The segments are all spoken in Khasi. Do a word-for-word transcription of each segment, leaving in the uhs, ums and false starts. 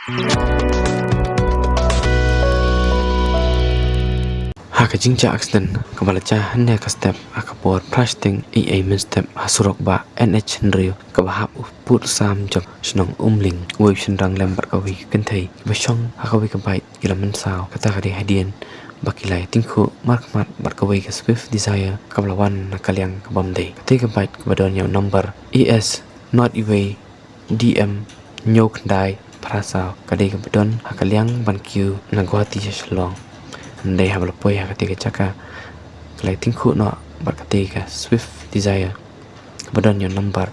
Ha ka jingjia accident kaba la jia hynne ka step ha ka por phra shiteng eiei mynstep ha surok bah N H hynriew kaba hap u pud u sam jong shnong Umling, uwei u shynrang lem bad kawei ka kynthei kiba shong ha kawei ka bike ki la mynsaw. Kata ka dei hadien ba ki la ïatyngkhuh markhmat bad kawei ka Swift Dzire kaba la wan na ka liang ka bym dei. Katei ka bike kaba don ïa u number E S not iwei D M hynñiew khyndai phra saw ka dei kaba don ha ka liang ban kiew na Guwahati sha Shillong. Hynrei haba la poi ha katei ka jaka ka la ïatyngkhuh noh bad katei ka Swift Dzire kaba don ïa u number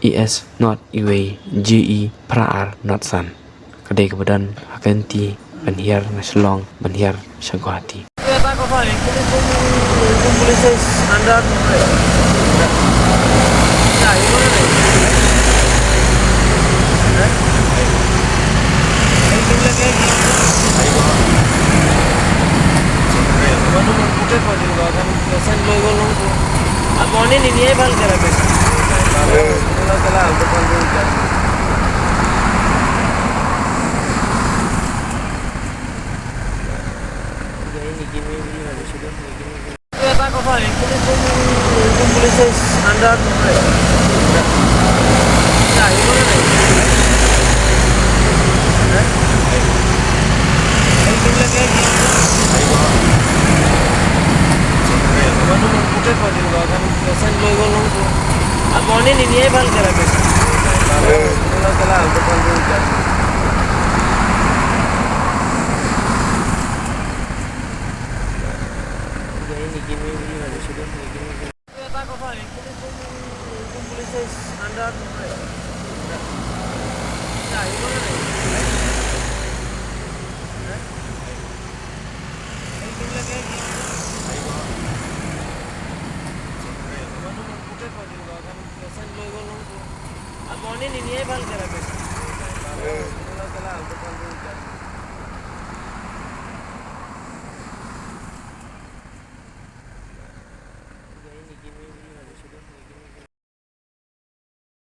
E S not iwei J E phra ar not san. Ka dei kaba don ha ka lynti ban hiar na Shillong ban hiar sha Guwahati.